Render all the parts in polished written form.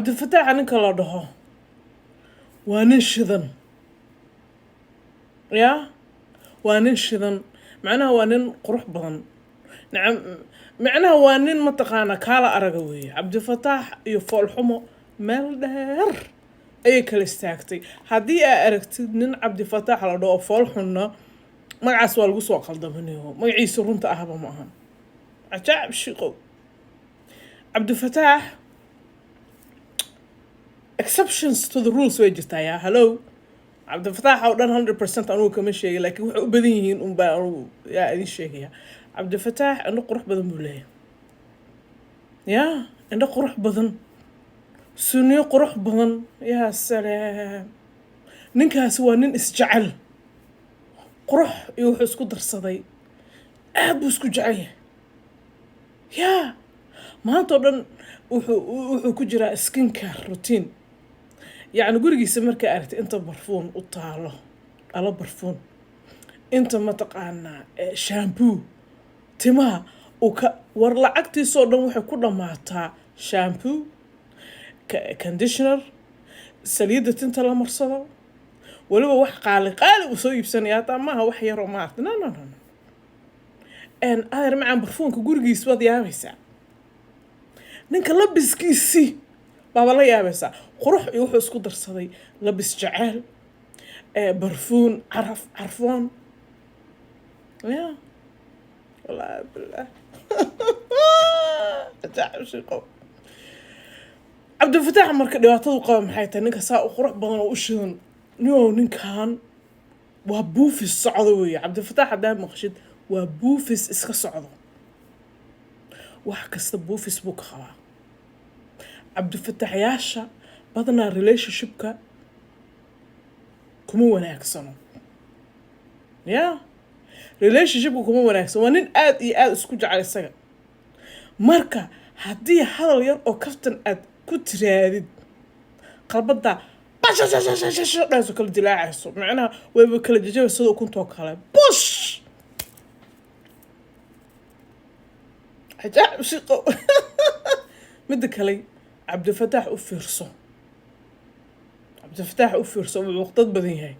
Cabdifataaxa ninka la dhaho waa nin shidan, ya, waa nin shidan. Macnaha waa nin qurux badan. Nacam, macnaha waa nin mataqaana kaala araga weeye. Cabdifataax iyo foolxumo meel dheer ayay kala istaagtay. Haddii aa aragtid nin Cabdifataax la dhaho foolxunna, magacaas waa lagu soo qaldamanayo, magaciisa runta ahba ma ahan. Cajaa'ib shiqow. Cabdifataax, exceptions to the rules way jirtaa. Yaa hello, Cabdifataax oo dhan 100% anugu kama sheegay, laakiin waxay u badan yihiin unbaa anugu yaa idin sheegaya. Cabdifataax indho qurux badan buu leeyahay, yaa, indho qurux badan, sunniyo qurux badan. Yaa salaam, ninkaasi waa nin isjecel. Qurux iyo wuxuu isku darsaday, aad buu isku jecel yahay. Yaa, maanta oo dhan wuxuu ku jiraa skincare routine. Yacni gurigiisa markaa aragtay, inta barfuun u taalo, dhalo barfuun, inta mataqaanaa shampoo timaha uu ka war, lacagtiisoo dhan waxay ku dhammaataa shampoo, conditioner, saliidda tinta la marsado. Weliba wax qaali qaali uu soo iibsanaya hataa maaha, wax yaroo maarata. No, no, no, no. Adeer macaan, barfuunka gurigiis waad yaabaysaa. Ninka labiskiisii baaba la yaabaysaa. Qurux iyo wuxuu isku darsaday labis jeceel, barfuun caraf carfoon. Ya, wallaahi bilah, ajaacib shiqo. Cabdifataax marka dhibaatadu qaba maxay tahay? Ninka saa u qurux badan oo u shidan nio, ninkan waa buufis socdo weeye. Cabdifataax haddaa maqshid, waa buufis iska socdo. Wax kasta buufis buu ka qabaa. Cabdifataaxyaasha badanaa relationshipka kuma wanaagsano, ya, relationshipka kuma wanaagsan. Waa nin aada iyo aada isku jecel isaga. Marka haddii hadal yar oo kaftan aad ku tiraadid, qalbada bashashashashasho dhahayso, kala dilaacayso, macnaha wayba kala jajabaysa sida ukuntoo kale. Bush cajaa'ib shiqo. Midda kale, Cabdifataax u fiirso, Cabdifataax u fiirso, wuu cuqdad badan yahay.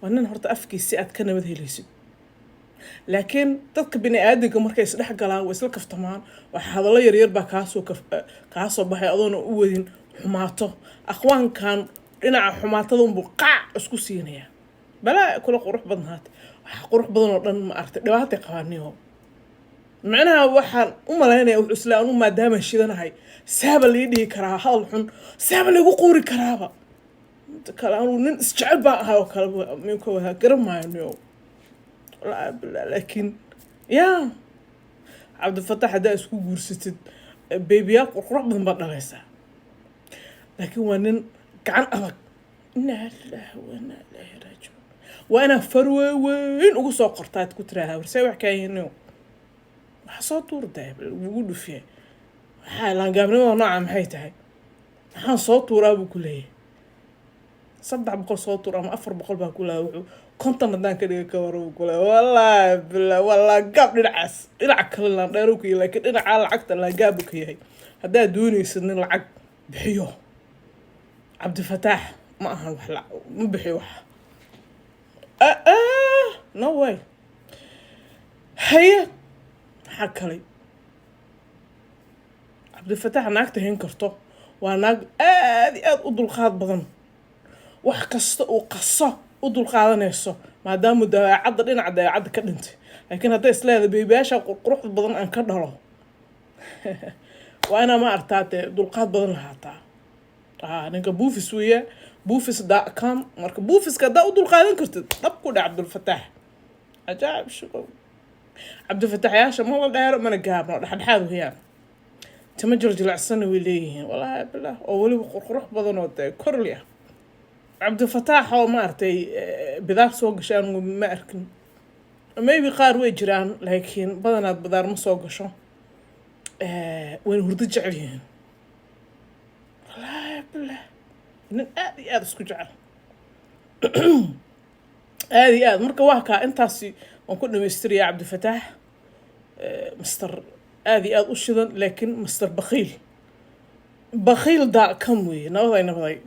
Waa nin horta afkiisi aad ka nabad helaysid, laakiin dadka bini aadamka markay isdhex galaan, way isla kaftamaan. Wax hadallo yaryar baa kaasoo baxay adoona u wadin xumaato. Aqwaankan dhinaca xumaatada unbuu qaac isku siinayaa. Balaa kula qurux badnaata, waxa qurux badan oo dhan ma aragtay, dhibaatay qabaaniyo. Macnaha waxaan u malaynaya wuxuu isla anu maadaama shidanahay, saaba lii dhihi karaa hadal xun, saaba laygu quuri karaaba. Inta kale anuu nin isjecel baan ahay oo kale minka wadaa garan maayo niyo, wallaahi billah. Laakiin yaa Cabdifataax, haddaa isku guursatid, beebiyaal qurqurux badan baad dhalaysaa, laakiin waa nin gacan adag. Inaa lillahi wa inaa ilaahi raajicuun. Waa inaa far weyn ugu soo qortaad ku tiraahaa, warsee wax kaa yihiin, waxa soo tuurdaa ugu dhufiya. Waxaa laangaabnimada nooca maxay tahay? Maxaan soo tuuraa buu ku leeyahay. 300 soo tuur ama 400 baa ku leeyahay. Wuxuu 50 haddaan ka dhiga ka war buu ku leeyahay. Wallaahi billah, waa laangaab. Dhinacaas, dhinaca kale laandheeru ka yahay, laakiin dhinaca lacagta laangaab buu ka yahay. Haddaad doonaysid nin lacag bixiyo, Cabdifataax ma ahan. Wax ma bixiyo wax. No way. Haye, maxaa kalay? Cabdifataax naagta hayn karto waa naag aada iyo aada u dulqaad badan, wax kasta uu qaso u dulqaadanayso, maadaama dabeecadda, dhinaca dabeecadda ka dhintay. Laakiin hadday isleedahay beebiyaasha quruxda badan aan ka dhalo, waa inaa ma artaa dee dulqaad badan lahaataa. Ninka buufis weeya, buufis.com. Marka buufiska haddaa u dulqaadan kartid, dhab ku dheh Cabdulfataax. Cajaa'ib shaqo. Cabdifataaxyaasha ma la dheero mana gaabno, dhexdhexaad weeyaan. Timo jiljilacsanna way leeyihiin, wallaahi bilah, oo weliba qurqurux badan oo dee korli ah. Cabdifataax oo maaragtay bidaar soo gashay anigu ma arkin. Maybe qaar way jiraan, laakiin badanaad bidaar ma soo gasho. Wayna hurdo jecel yihiin, wallaahi bilah. Nin aada iyo aada isku jecel, aada iyo aad. Marka waa kaa, intaasi waan ku dhamaystirayaa. Cabdifataax master aada iyo aada u shidan, laakiin master bakiil. Bakhiil.com weeye. Nabaday, nabaday.